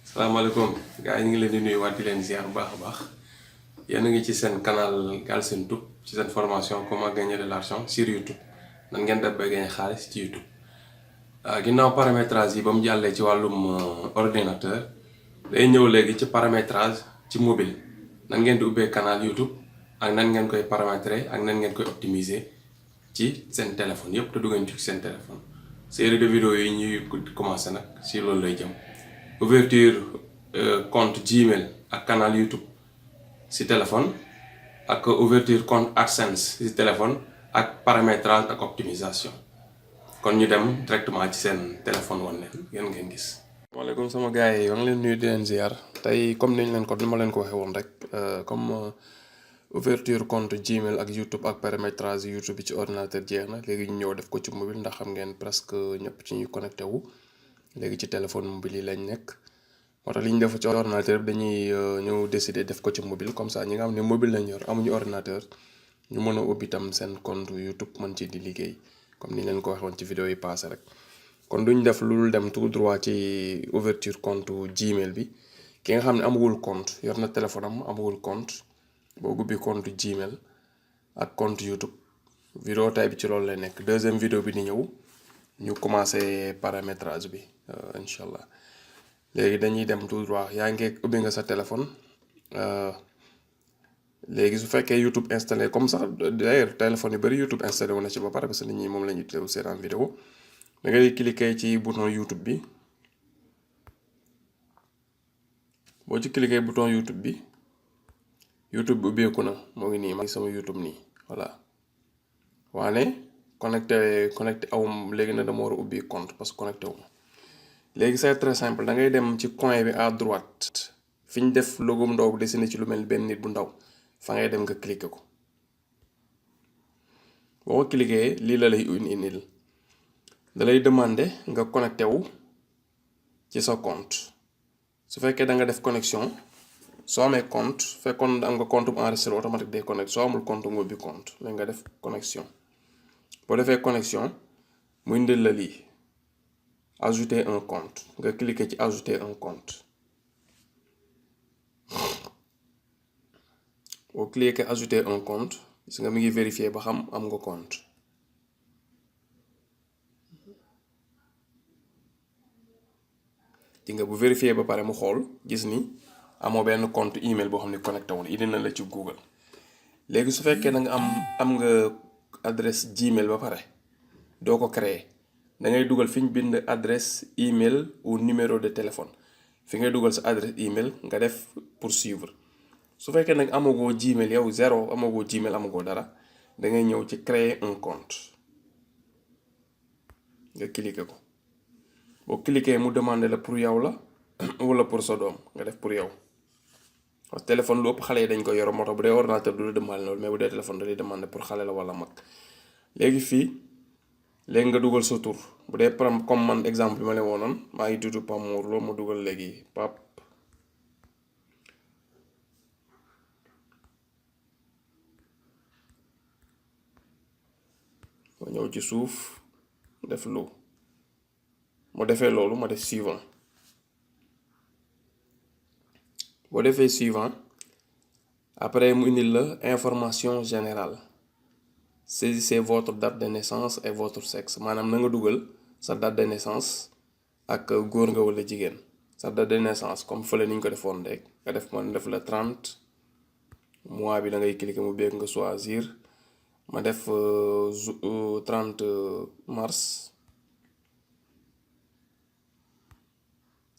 Salaamaaleykum gars yi ñu ngi leen di nuyu waat di leen ziar bu baax a baax yéen a ngi ci seen canal Galsen ci seen formation comment gagner de l'argent sur YouTube nan ngeen def ba gagner xaalis ci YouTube. Ginnaaw paramétrage yi ba mu jàllee ci wàllum ordinateur day ñëw léegi ci paramétrage ci mobile nan ngeen di ubbee canal YouTube ak nan ngeen koy paramétrer ak nan ngeen koy optimiser ci seen téléphone yépp te du ngeen ci seen téléphone. Série de vidéos yi ñuy commencé nag si loolu lay jëm. Ouverture compte Gmail ak canal YouTube si téléphone ak ouverture compte AdSense si téléphone ak paramétrage ak optimisation kon ñu dem directement ci seen téléphone wan leen ngeen gis. Waaleykum sama gars yi maa ngi leen nuyu di leen ziar tey comme niñ leen ko ni ma leen ko waxee woon rek comme ouverture compte Gmail ak YouTube ak paramétrage YouTube ci ordinateur jeex na léegi ñu ñëw def ko ci mobile ndax xam ngeen presque ñëpp ci ñuy connecté wu. léegi ci téléphone mobile yi lañ nekk moo tax li ñu def ci ordinateur bi dañuy ñëw décider def ko ci mobile comme ça ñi nga xam ne mobile lañ yor amuñu ordinateur ñu mën a ubbi tam seen compte YouTube mën ci di liggéey comme ni leen ko waxoon ci vidéo yi passé rek. kon duñ def lu dem tout droit ci ouverture compte Gmail bi ki nga xam ne amagul compte yor na téléphone am amagul compte boo ubbi compte Gmail ak compte YouTube vidéo tay bi ci loolu lay nekk deuxième vidéo bi di ñëw ñu commencé paramétrage bi. incha allah léegi dañuy dem tout droit yaa ngi ubbi nga sa téléphone léegi su fekkee YouTube installé comme ça d'ailleurs téléphone yu bari YouTube installé wu na ci ba pare parce que nit ñi moom la ñuy teew seetaan vidéo da ngay cliquer ci bouton YouTube bi boo ci cliquer bouton YouTube bi YouTube bi ubbeeku na moo ngi nii maa ngi sama YouTube nii voilà waane connecté awum léegi na dama war a ubbi compte parce que connecté wu ma léegi c'est très simple da ngay dem ci coin bi à droite fi ñu def logo ndaw bu dessiné ci lu mel benn nit bu ndaw fa ngay dem nga cliquer ko boo ko cliquer lii la lay indil da lay demander nga connecté wu ci sa compte su fekkee da nga def connexion soo amee compte fekkoon am nga compte bu enregistré automatique day connecté soo amul compte nga ubbi compte léegi nga def connexion boo defee connexion mu indil la lii. Ajouter un compte nga cliquer ci ajouter un compte boo cliquer ajouter un compte gis nga mi ngi vérifier ba xam am nga compte di nga bu vérifier ba pare mu xool gis ni amoo benn compte email boo xam ne connecté wu indi na la ci Google léegi su fekkee da nga am nga adresse Gmail ba pare doo ko créer da ngay dugal fi ñu bind adresse email ou numéro de téléphone fi ngay dugal sa adresse email nga def poursuivre su fekkee nag amagoo Gmail yow zéro amagoo Gmail amagoo dara da ngay ñëw ci créer un compte nga cliquer ko boo cliquer mu demander la pour yow la wala pour sa doom nga def pour yow parce que téléphone lu ëpp xale yi dañ ko yor moo tax bu dee ordinateur du la demander loolu mais bu dee téléphone da lay demander pour xale la wala mag léegi fii. léegi nga dugal sa tur bu dee comme man exemple bi ma leen woonoon maa ngi tudd Pape Mour loolu ma dugal léegi Pape ma ñëw ci suuf def lu ma defee loolu ma def suivant boo defee suivant après mu indil la information générale saisissez votre date de naissance et votre sexe maanaam na nga dugal sa date de naissance ak góor nga wala jigéen sa date de naissance comme fële ni ñu ko defoon rek nga def man def la 30 mois bi da ngay cliquer mu beeg nga choisir ma def 30 mars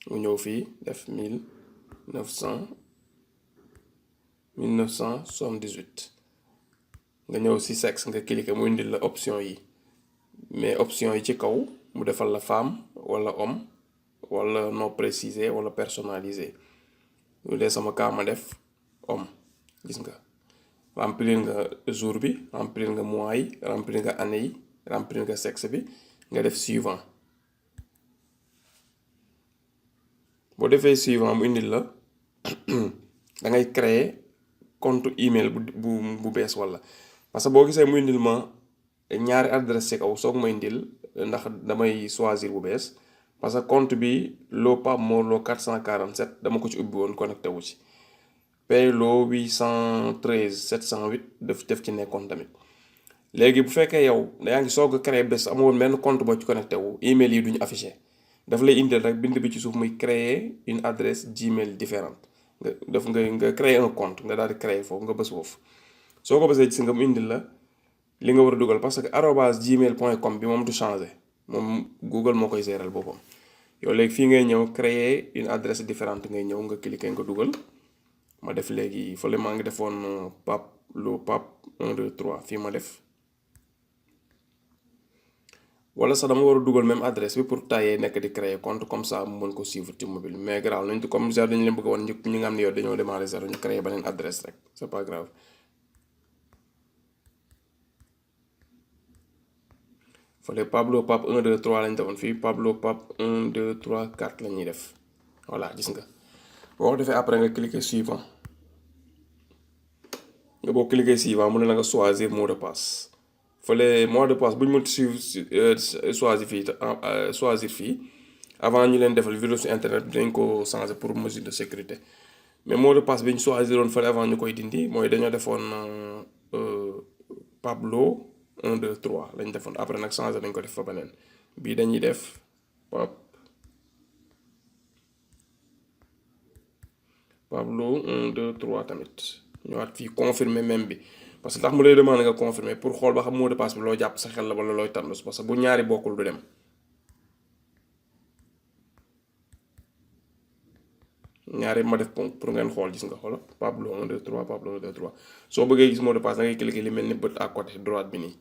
mu ñëw fii def 1978 nga ñëw ci sexe nga cliquer mu indil la option yi mais option yi ci kaw mu defal la femme wala homme wala non précisé wala personnalisé lu dee sama cas ma def homme gis nga remplir nga jour bi remplir nga mois yi remplir nga année yi remplir nga sexe bi nga def suivant boo defee suivant mu indil la da ngay créer compte email bu bees wala parce que boo gisee mu indil ma ñaari adresse ci kaw soog ma indil ndax damay choisir bu bees parce que compte bi loo Pape Mor Lo 447 dama ko ci ubbi woon connecté wu ci pay loo 813 708 def ci nekkoon tamit. léegi bu fekkee yow yaa ngi soog a créer bés amu woon benn compte boo ci connecté wu email yi duñu affiché daf lay indil rek bind bi ci suuf muy créer une adresse Gmail différente nga créer un compte nga daal di créer foofu nga bës foofu soo ko bësee gis nga mu indil la li nga war a dugal parce que @gmail.com bi moom du changé moom Google moo koy gérer boppam yow léegi fii ngay ñëw créer une adresse différente ngay ñëw nga cliquer nga dugal ma def léegi fële maa ngi defoon Pape Lo Pape 1 2 3 fii ma def. wala sax dama war a dugal même adresse bi pour taayee nekk di créer compte comme ça mu mën ko suivre ci mobile mais grave nañ comme genre dañu leen bëgg a wan ñi nga xam ne yow dañoo démarrer zéro ñu créer beneen adresse rek c'est pas grave. fële Pape Lo Pape 1 2 3 lañ defoon fii Pape Lo Pape 1 2 3 4 la ñuy def voilà gis nga boo ko defee après nga cliquer suivant nga boo cliquer suivant mu ne la nga choisir mot de passe. fële mot de passe bu ñu mënti choisir fii avant ñu leen defal virus internet bi dañ ko changer pour mesure de sécurité mais mot de passe bi ñu choisiroon fële avant ñu koy dindi mooy dañoo defoon Pape Lo 1 2 3 lañ defoon après nag changer dañ ko def fa beneen bii dañuy def Pape Lo 1 2 3 tamit ñëwaat fii confirmer même bi. parce que tax mu lay demandé nga confirmer pour xool ba xam mot de passe bi loo jàpp sa xel la wala looy tànnus parce que bu ñaari bokkul du dem ñaari ma def pour ngeen xool gis nga xoolal Pape Lo 1 2 3 Pape Lo 1 2 3 soo bëggee gis mot de passe da ngay cliquer li mel ni bët à côté droite bi nii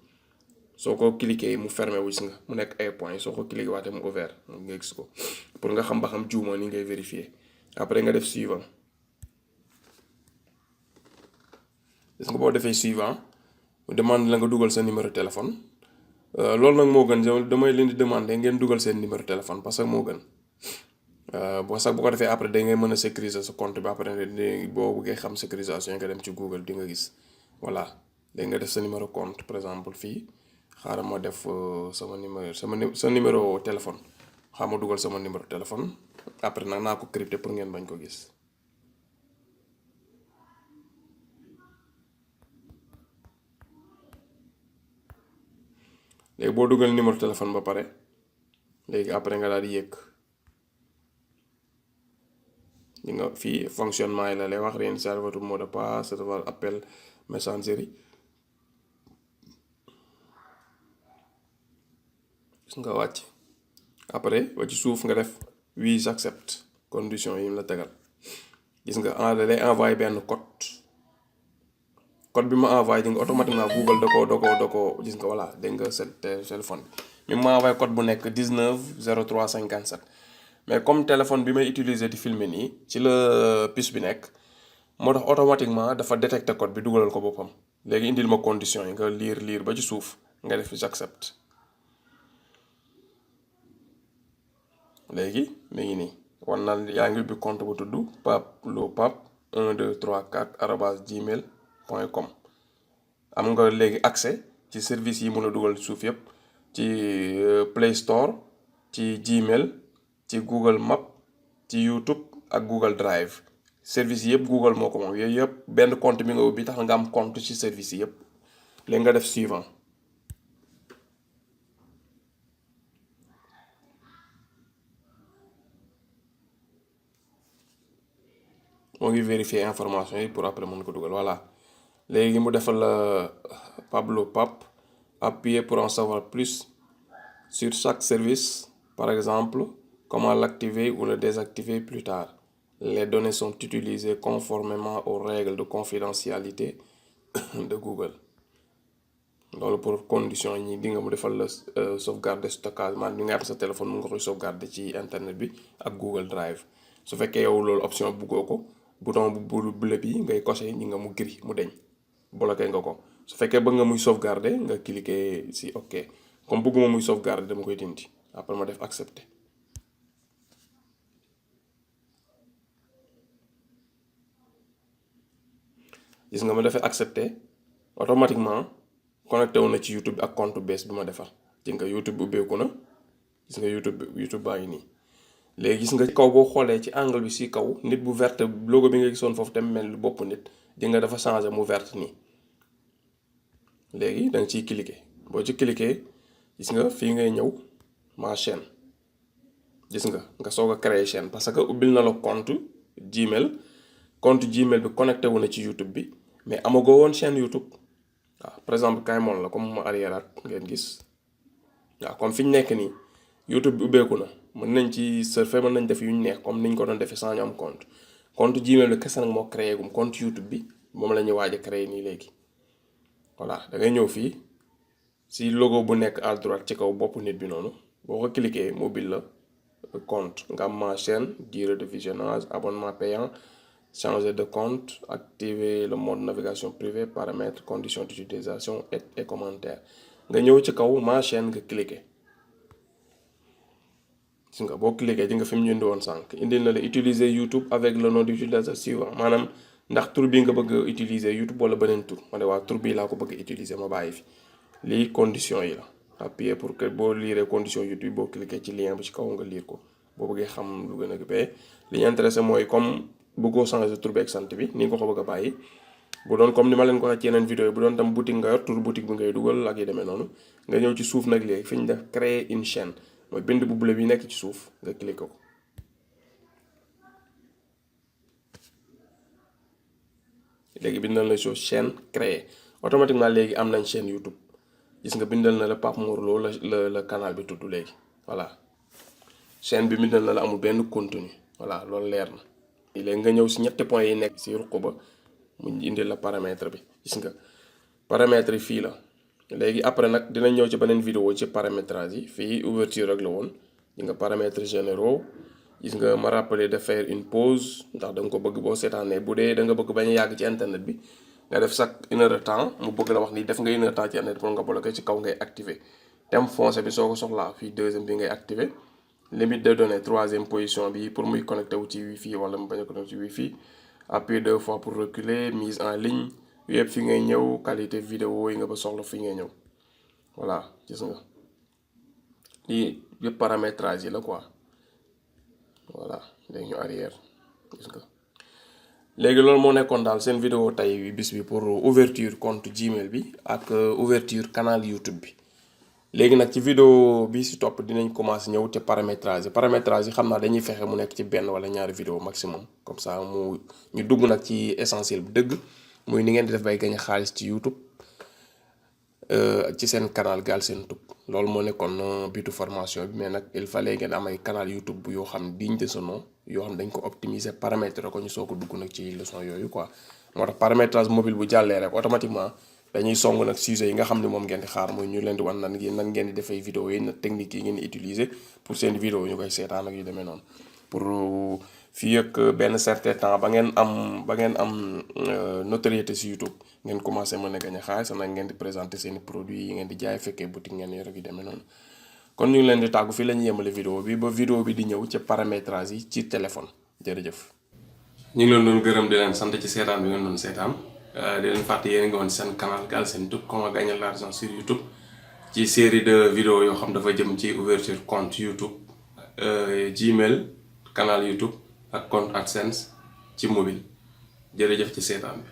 soo ko cliquer mu fermé wu gis nga mu nekk ay points soo ko cliquer waatee mu ouvert nga gis ko pour nga xam ba xam juumoo ni ngay vérifier après nga def suivant. gis nga boo defee suivant mu demande la nga dugal sa numéro téléphone loolu nag moo gën damay leen di demander ngeen dugal seen numéro téléphone parce que moo gën boo sax bu ko defee après da ngay mën a sécuriser sa compte bi après boo bëggee xam sécurisation nga dem ci Google di nga gis voilà léegi nga def sa numéro compte par exemple fii xaaral ma def sa numéro téléphone xaaral ma dugal sama numéro téléphone après nag naa ko crypté pour ngeen bañ ko gis. léegi boo dugal numéro téléphone ba pare léegi après nga daal di yëg di nga fii fonctionnement yi la lay wax réinitialiser votre mot de passe recevoir appel messagerie gis nga wàcc après ba ci suuf nga def oui j'accepte condition yi mu la tegal gis nga da lay envoyé benn code bi ma envoyé di nga automatiquement Google da ko gis nga voilà dégg nga sa téléphone bi mi ma envoyé code bu nekk 19 03 57 mais comme téléphone bi may utiliser di filmer nii ci la puce bi nekk moo tax automatiquement dafa détecté code bi dugalal ko boppam léegi indil ma condition yi nga lire ba ci suuf nga def j'accepte léegi mi ngi nii wan na yaa ngi ubbi compte bu tudd Pape Lo Pape 1 2 3 4 @gmail.com am nga léegi accès ci service yi mën a dugal suuf yëpp ci Play Store ci Gmail ci Google Map ci YouTube ak Google Drive service yi yëpp Google moo ko moom yooyu yëpp benn compte bi nga ubbi tax nga am compte ci service yi yëpp léegi nga def suivant moo ngi vérifier information yi pour après mën ko dugal voilà léegi mu defal la Pape Lo Pape appuyer pour en savoir plus sur chaque service par exemple comment l'activer ou le désactiver plus tard les données sont utilisées conformément aux règles de confidentialité de Google loolu pour condition ñi di nga mu defal la sauvegarde stockage maanaam di nga am sa téléphone mu nga koy sauvegarder ci internet bi ak Google Drive su fekkee yow loolu option buggoo ko bouton bu bleu bi ngay coché ñi nga mu gris mu deñ bloqué nga ko su fekkee bëgg nga muy sauvegarder nga cliquer si ok comme bëgguma muy sauvegarder dama koy dindi après ma def accepter gis nga ma defee accepter automatiquement connecté wu na ci YouTube ak compte bees bi ma defar ci nga YouTube ubbeeku na gis nga YouTube baa ngi nii. léegi gis nga ci kaw boo xoolee ci angle bi si kaw nit bu verte logo bi nga gisoon foofu te mel lu bopp nit di nga dafa changé mu verte nii. léegi da nga ciy cliquer boo ci cliquer gis nga fii ngay ñëw ma chaîne gis nga soog a créer chaîne parce que ubbil na la compte Gmail bi connecté wu na ci YouTube bi mais amagoo woon chaîne YouTube waaw par exemple kay moon la comme ma arrière ngeen gis waaw comme fi ñu nekk nii YouTube bi ubbeeku na mën nañ ci surfer mën nañ def yu ñu neex comme niñ ko doon defee sans ñu am compte Gmail bi kese nag moo créé gum compte YouTube bi moom la ñuy waaj a créé nii léegi. voilà da ngay ñëw fii si logo bu nekk à droite ci kaw bopp nit bi noonu boo ko cliquer mobile la compte nga am ma chaîne, durée de visionnage, abonnement payant, changer de compte, activer le mode navigation privée, paramètres, conditions d'utilisation et commentaires. nga ñëw ci kaw ma chaîne nga cliquer si nga boo cliquer di nga fi mu ñu indi woon sànq indil na la utiliser YouTube avec le nom d'utilisateur suivant maanaam ndax tur bi nga bëgg a utiliser YouTube wala beneen tur ma ne waa tur bii laa ko bëgg a utiliser ma bàyyi fi lii condition yi la appuyer pour que boo liiree condition YouTube boo cliquer ci lien bi ci kaw nga lire ko boo bëggee xam lu gën a gëbee li ñu intéressé mooy comme bëggoo changer tur bi ak sant bi ni nga ko bëgg a bàyyi bu doon comme ni ma leen ko waxee ci yeneen vidéo yi bu doon tam boutique nga yor tur boutique bi ngay dugal ak yi demee noonu nga ñëw ci suuf nag léegi fi ñu def créer une chaîne mooy bind bu bleu bi nekk ci suuf nga cliquer ko léegi bindal na chose chaîne créer automatiquement léegi am nañ chaîne YouTube gis nga bindal na la Pape Mor Lo la canal bi tudd léegi voilà chaîne bi bindal na la amul benn contenu voilà loolu leer na léegi nga ñëw si ñetti points yi nekk si ruq ba mu indi la paramètre bi gis nga paramètre yi fii la léegi après nag dinañ ñëw ci beneen vidéo ci paramétrage yi fii ouverture rek la woon di nga paramètres généraux gis nga ma rappeler de faire une pause ndax da nga ko bëgg boo seetaanee bu dee da nga bëgg bañ a yàgg ci internet bi nga def chaque 1 heure de temps mu bëgg la wax ni def nga 1 heure de temps ci internet pour nga bloquer ci kaw ngay activer thème foncé bi soo ko soxlaa fii deuxième bi ngay activer limite de données troisième position bi pour muy connecté wu ci wifi wala mu bañ a connecté ci wifi appuyer 2 fois pour reculer mise en ligne yëpp fi ngay ñëw qualité vidéo yi nga ba soxla fi ngay ñëw voilà gis nga lii yëpp paramétrage yi la quoi voilà léegi ñu arrière gis nga léegi loolu moo nekkoon daal seen vidéo tey bis bi pour ouverture compte Gmail bi ak ouverture canal YouTube bi léegi nag ci vidéo bi si topp dinañ commencer ñëw te paramétrage yi xam naa dañuy fexe mu nekk ci benn wala ñaari vidéo maximum comme ça mu ñu dugg nag ci essentiel bi dëgg muy ni ngeen di def bay gañ xaalis ci YouTube ci seen canal Galsen Tube loolu moo nekkoon bitu formation bi mais nag il fallait ngeen am ay canal YouTube yoo xam digne de ce nom yoo xam dañ ko optimiser paramétrer ko ñu soog a dugg nag ci leçon yooyu quoi moo tax paramétrage mobile bu jàllee rek automatiquement dañuy song nag sujet yi nga xam ne moom ngeen di xaar mooy ñu leen di wan nan ngeen di defay vidéo yi nag technique yi ngeen di utiliser pour seen vidéo ñu koy seetaan ak yu demee noonu pour fii ak benn certain temps ba ngeen am notoriété si YouTube ngeen commencé mën a gañ xaalis nag ngeen di présenter seen produits yi ngeen di jaay fekkee boutique ngeen yor ak yu demee noonu kon ñu ngi leen di tàggu fii la ñu yemale vidéo bi ba vidéo bi di ñëw ci paramétrage yi ci téléphone jërëjëf. ñu ngi leen doon gërëm di leen sant ci seetaan bi ngeen doon seetaan di leen fàtte yéen a ngi woon seen canal Galsen Tube comment gagner l'argent sur YouTube ci série de vidéos yoo xam dafa jëm ci ouverture compte YouTube Gmail canal YouTube ak compte AdSense ci mobile jërëjëf ci seetaan bi.